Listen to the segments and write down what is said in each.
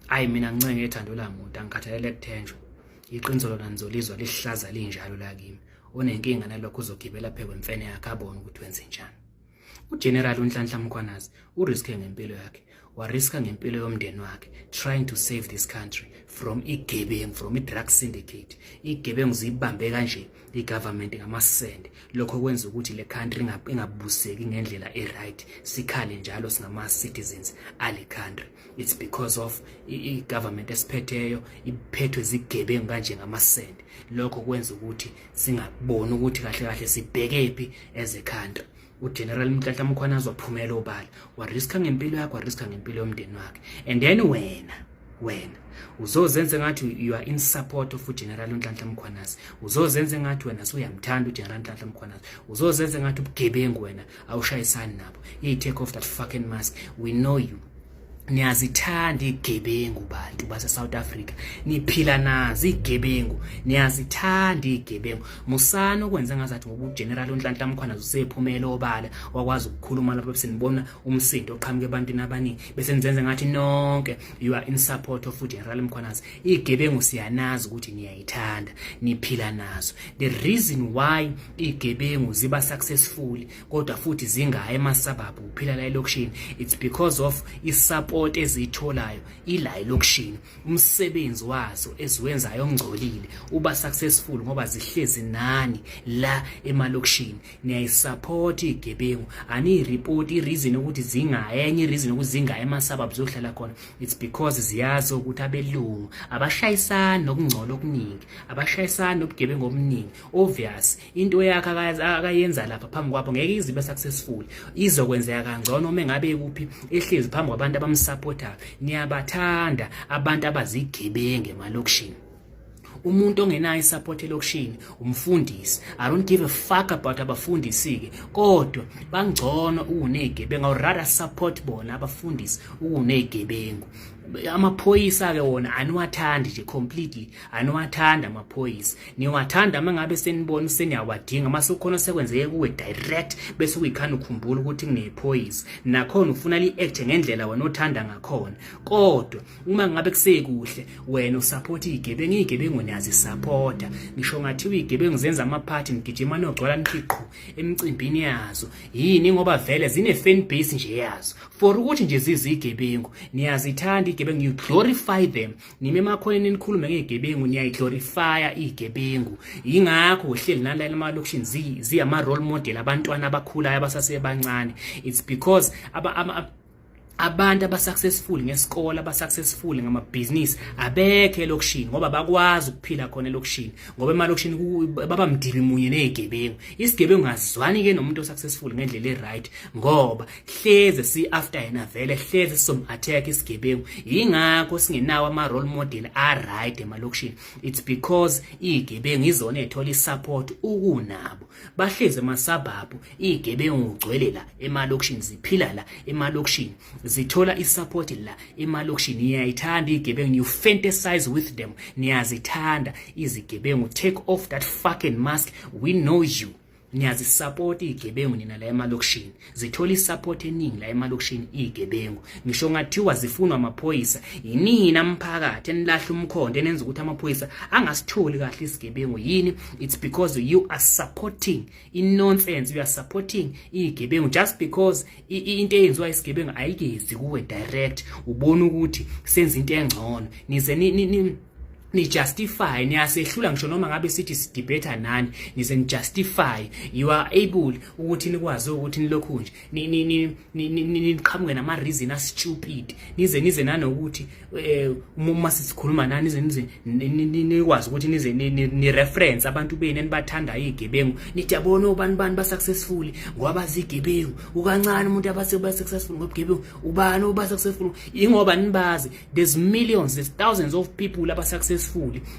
Ayi, mina ngincenge ethando lamuntu, angikhathalele kuthenjwa. Iqiniso lona nizolizwa lihlaza linjalo la kimi. Onenkinga nalokho uzogibela phe kwemfene yakhe, abone ukuthi wenze njani. UGeneral uNhlanhla Mkhwanazi uriske ngempilo yakhe, wariska ngempilo yomndeni wakhe, trying to save this country from igebengu, from i-drug syndicate. Igebengu ziyibambe kanje i-government ngamasende. Lokho kwenza ukuthi le country ingabuseki ngendlela e-right, sikhale njalo singama-citizens ale country. It's because of i-government esiphetheyo iphethwe zigebengu kanje ngamasende. Lokho kwenza ukuthi singaboni ukuthi kahle kahle sibhekephi as a country. UGeneral Nhlanhla Mkhwanazi waphumela obala, wariska ngempilo yakhe, wariska ngempilo yomndeni wakhe, and then wena uzozenza ngathi you are in support of uGeneral Nhlanhla Mkhwanazi. Uzozenza ngathi wena suyamthanda uGeneral Nhlanhla Mkhwanazi. Uzozenza ngathi ubugebengu wena awushayisani nabo. You take off that fucking mask, we know you. Niyazithanda igebengu, bantu base South Africa, niphila nazo igebengu, niyazithanda igebengu. Musana ukwenza ngazathi ngoba uGeneral uNhlanhla Mkhwanazi usephumela obala, wakwazi ukukhuluma lapho, bese nibona umsindo oqhamuka ebantwini abaningi, bese nizenze ngathi nonke you are in support of uGeneral Mkhwanazi. Igebengu siyanazi ukuthi niyayithanda, niphila nazo. The reason why igebengu ziba successful kodwa futhi zingayi ema-suburb, uphila la elokishini, it's because of isupport eziyitholayo ila elokishini. Umsebenzi wazo eziwenzayo ongcolile uba successful ngoba zihlezi nani la emalokishini, niyayisupport igebengu, aniyireport. I-reason ukuthi zingayi, enye i-reason ukuthi zingayi ema-suburb ziyohlala khona, it's because ziyazi ukuthi abelungu abashayisani nokungcola okuningi, abashayisani nobugebengu obuningi. Obvious, into yakhe akayenza lapha phambi kwabo ngeke izibe successful, izokwenzeka kangcono uma ngabe kuphi, ehlezi phambi kwabantu abamsupportayo. Niyabathanda abantu abazigebengu emalokishini. Umuntu ongenayo isupport elokishini umfundisi. I don't give a fuck about abafundisi-ke, kodwa bangcono ukunegebengu. I would rather support bona abafundisi ukunegebengu. Amaphoyisa-ke wona aniwathandi nje completely, aniwathandi amaphoyisa. Niwathanda uma ngabe senibona seniyawadinga, mase ukhona sekwenzeke kuwe direct, bese kuyikhanda ukhumbula ukuthi kunephoyisa, nakhona ufuna li-act ngendlela wena othanda ngakhona. Kodwa uma ngabe kusekuhle, wena usupport igebengu. Igebengu niyazisupporta. Ngisho ngathiwa igebengu zenza amaphathi, nigijima niyogcwala, nithi qhu emicimbini yazo. Yini? Ngoba vele zine-fan base nje yazo for ukuthi nje zizigebengu. Niyazithanda igebengu, you glorify them. Nime emakhoneni nikhulume ngegebengu, niyayiglorifya igebengu. Yingakho uhleli nala emalokishini ziyama-role model abantwana abakhulayo abasasebancane. It's because abantu aba-successful ngesikole, aba-successful ngamabhizinisi abekho elokishini, ngoba bakwazi ukuphila khona elokishini, ngoba emalokishini baba mdibi munye nezigebengu. Isigebengu ngazwani-ke nomuntu o-successful ngendlela e-right, ngoba hleze si-after yena vele, hleze sizom-attack isigebengu. Yingakho singenawo ama-role model a-right emalokishini. It's because izigebengu izona ey'thola i-support ukunabo. Bahlezi ema-suburb izigebengu, ugcwele la emalokishini, ziphila la emalokishini, zithola isupport la emalokishini. Niyayithanda izigebengu, you fantasize with them, niyazithanda izigebengu. Take off that fucking mask, we know you. Niyazisupport izigebengu nina la emalokishini. Zithola isupport eningi la emalokishini izigebengu. Ngisho ngathiwa zifunwa amaphoyisa, yinina mphakathi enilahla umkhondo, enenza ukuthi amaphoyisa angasitholi kahle isigebengu. Yini? It's because you are supporting i-nonsense, you are supporting izigebengu. Just because into eyenziwa isigebengu ayikezi kuwe direct, ubona ukuthi senza into engcono, nize ni justify, niyasehlula. Ngisho noma ngabe sithi sidebate nani, nize ni justify. You are able ukuthi nikwazi ukuthi nilokhu nje niqhamuke nama reason a stupid, nize nanokuthi uma sisikhuluma nani, nize nikwazi ukuthi nize ni reference abantu benu enibathandayo izigebengu, nithi yabona obani bani ba successful ngoba bazigebengu. Ukancane umuntu abase ba successful ngobugebengu, ubani oba successful ingoba nibazi. There's millions, there's thousands of people aba successful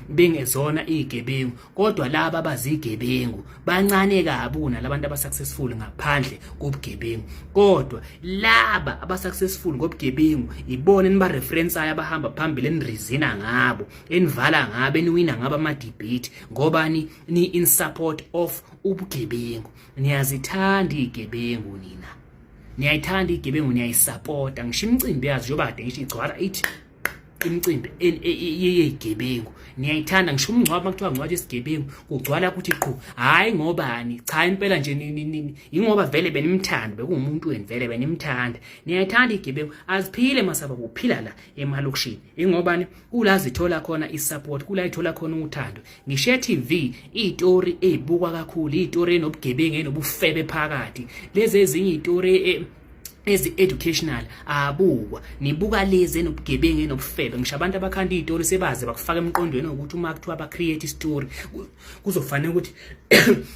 bengezona izigebengu, kodwa laba abazigebengu bancane kabi kunalabantu aba successful ngaphandle kobugebengu. Kodwa laba aba successful ngobugebengu ibona eniba reference abahamba phambili, enireasona ngabo, enivala ngabo, eniwina ngabo ama debate, ngoba ni in support of ubugebengu. Niyazithanda izigebengu nina, niyayithanda igebengu, niyayisupporta. Ngisho imicimbi yazo, njengoba kade ngisho, igcwala ithi Imicimbi yeyigebengu niyayithanda. Ngisho umngcwabo, makuthiwa ngcwatshwa isigebengu, kugcwala kuthi qhu. Hhayi, ngobani? Cha, impela nje ingoba vele benimthanda, bekuwumuntu wenu, vele benimthanda. Niyayithanda igebengu. Aziphile masaba kuphila la emalokishini, ingobani kula zithola khona i-support, kula ithola khona uthando. Ngisho e-TV, iy'tori ey'bukwa kakhulu iy'tori enobugebengu, enobufebe phakathi. Lezi ezinye iy'tori ezi-educational abukwa, nibuka lezi enobugebengu, enobufebe. Ngisho abantu abakhanda iy'tori sebaze bakufaka emqondweni ukuthi uma kuthiwa ba-create isitori, kuzofanele ukuthi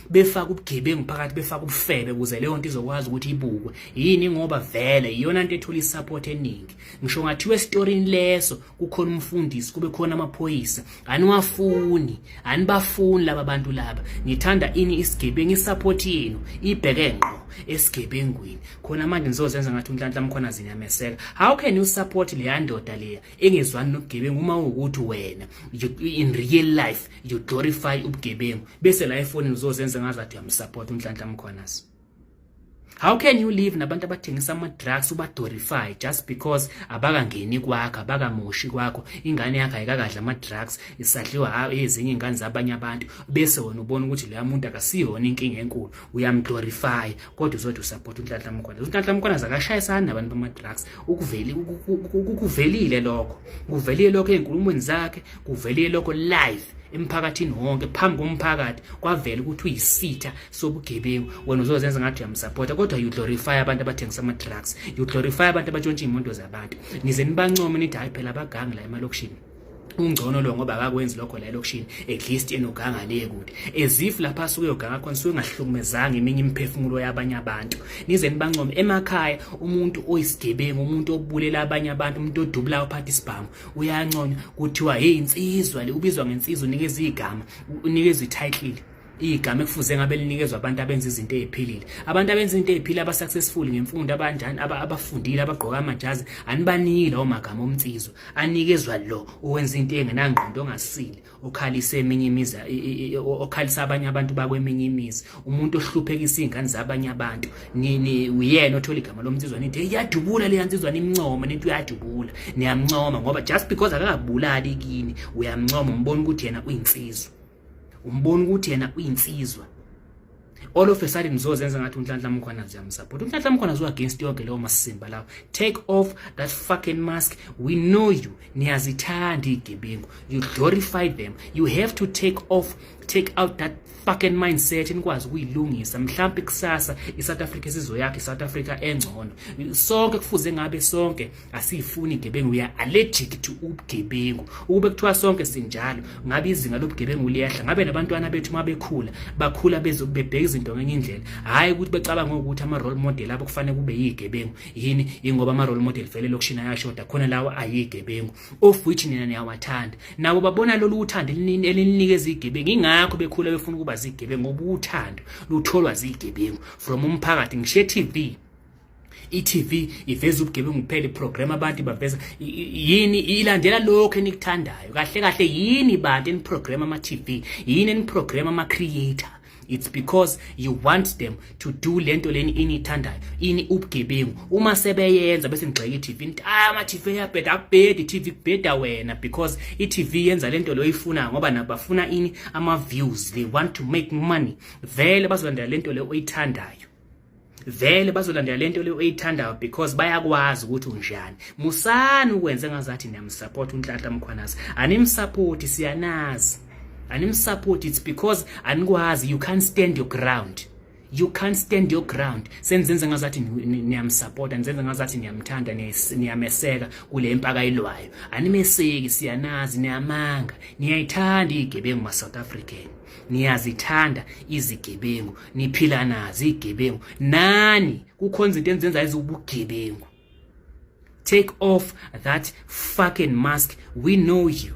befake ubugebengu phakathi, befake ubufebe, ukuze leyo nto izokwazi ukuthi ibukwe. Yini? Ngoba vele iyona nto ethola i-support eningi. Ngisho ngathiwa esitorini leso kukhona umfundisi, kube khona amaphoyisa, aniwafuni, anibafuni laba bantu laba. Ngithanda ini? Isigebengu. I-support yenu ibheke ngqo esigebengwini. Khona manje nizozenza ngathi uNhlanhla Mkhwanazi niyameseka. How can you support leya ndoda leya engezwani nobugebengu, uma ukuthi wena in real life you glorify ubugebengu, bese la efonini uzozenza ngazathi uyamsupport uNhlanhla Mkhwanazi? How can you live nabantu abathengisa ama-drugs, ubaglorify just because abakangeni kwakho, abakamoshi kwakho, ingane yakho ayikakadla ama-drugs, isadliwa ezinye iy'ngane zabanye abantu, bese wena ubona ukuthi loya muntu akasiyona inkinga enkulu, uyamglorify, kodwa uzothi usupport uNhlanhla Mkhwanazi? UNhlanhla Mkhwanazi akashayisani nabantu bama-drugs. Kuvelile lokho, kuvelile lokho ey'nkulumweni zakhe, kuvelile lokho live emphakathini wonke, phambi komphakathi kwavela ukuthi uyisitha sobugebengu. Wena uzozenza ngathi uyamsupporta, kodwa you glorify abantu abathengisa ama-drugs, you glorify abantu abatshontsha iy'moto zabantu, nize nibancome, nithi, "Hhayi phela, abagangi la emalokishini, ungcono lo ngoba akakwenzi lokho la elokishini, at least enoganga le kude," as if lapha asuke yoganga khona suke engahlukumezanga eminye imiphefumulo yabanye abantu. Nize nibancome emakhaya. Umuntu oyisigebengu, umuntu obulela abanye abantu, umuntu odubulayo uphatha isibhamu, uyanconywa, kuthiwa, "Hey, insizwa le." Ubizwa ngensizwa, unikeza igama, unikezwa i-title, igama ekufuze ngabe linikezwa abantu abenza izinto ey'philile, abantu abenza izinto ey'philile, aba-successful ngemfundo, abanjani, abafundile, abagqoka amajazi. Anibaniki lawo magama omnsizwa, anikezwa lo owenza into engenangqondo, ongasile, okhalisa eminye imizi, okhalisa abanye abantu bakweminye imizi, umuntu ohluphekisa iy'ngane zabanye abantu. Uyena othola igama lomnsizwa, nithi, "Hey, iyadubula leya nsizwa," nimncoma, nithi uyadubula. Niyamncoma ngoba just because akakabulali kini, uyamncoma, umbona ukuthi yena uyinsizwa, umbona ukuthi yena uyinsizwa. All of a sudden uzozenza ngathi uNhlanhla Mkhwanazi uyamsupport. UNhlanhla Mkhwanazi u-against yonke leyo masimba lawo. Take off that fucking mask, we know you. Niyazithanda iy'gebengu, you glorify them. You have to take off, take out that fucking mindset, nikwazi ukuyilungisa. Mhlawumbe kusasa i-South Africa esizoyakha i-South Africa engcono. Sonke kufuze ngabe sonke asiyifuni igebengu, we are allergic to ubugebengu. Ukube kuthiwa sonke sinjalo, ngabe izinga lobugebengu liyehla, ngabe nabantwana bethu uma bekhula, bakhula bebheka izinto ngenye indlela, hhayi ukuthi becabanga ukuthi ama-role model abo kufanele kube yigebengu. Yini? Ingoba ama-role model vele elokishini ayashoda khona, lawo ayigebengu, of which nina niyawathanda. Nabo babona lolu uthando elininikeza igebengu, ingakho bekhula befuna ukuba zigebengu, ngoba uthando lutholwa zigebengu from umphakathi. Ngisho e-TV, i-TV iveza ubugebengu kuphela, iprogram abantu baveza yini? Ilandela lokho enikuthandayo. Kahle kahle, yini bantu eniprogram ama-TV? Yini eniprogram ama-creator? It's because you want them to do lento leni inithandayo. Ini? Ubugebengu. Uma sebeyenza, bese nigxeka i-TV, nithi, "Ah, ama-TV ayabheda." Akubhedi i-TV, kubheda wena, because i-TV yenza lento lo oyifunayo, ngoba nabo bafuna ini? Ama-views. They want to make money. Vele bazolandela lento le oyithandayo, vele bazolandela lento le oyithandayo, because bayakwazi ukuthi unjani. Musani ukwenza engazathi niyamsupport uNhlanhla Mkhwanazi. Animsupport, siyanazi, animsupport. It's because anikwazi, you can't stand your ground, you can't stand your ground. Senizenze ngazathi niyamsupporta, nizenze ngazathi niyamthanda, niyameseka kule mpaka ilwayo. Animeseki, siyanazi, niyamanga. Niyayithanda igebengu, ma-South African, niyazithanda izigebengu, niphila nazo igebengu, nani kukhona izinto enizenzayo eziwubugebengu. Take off that fucking mask, we know you.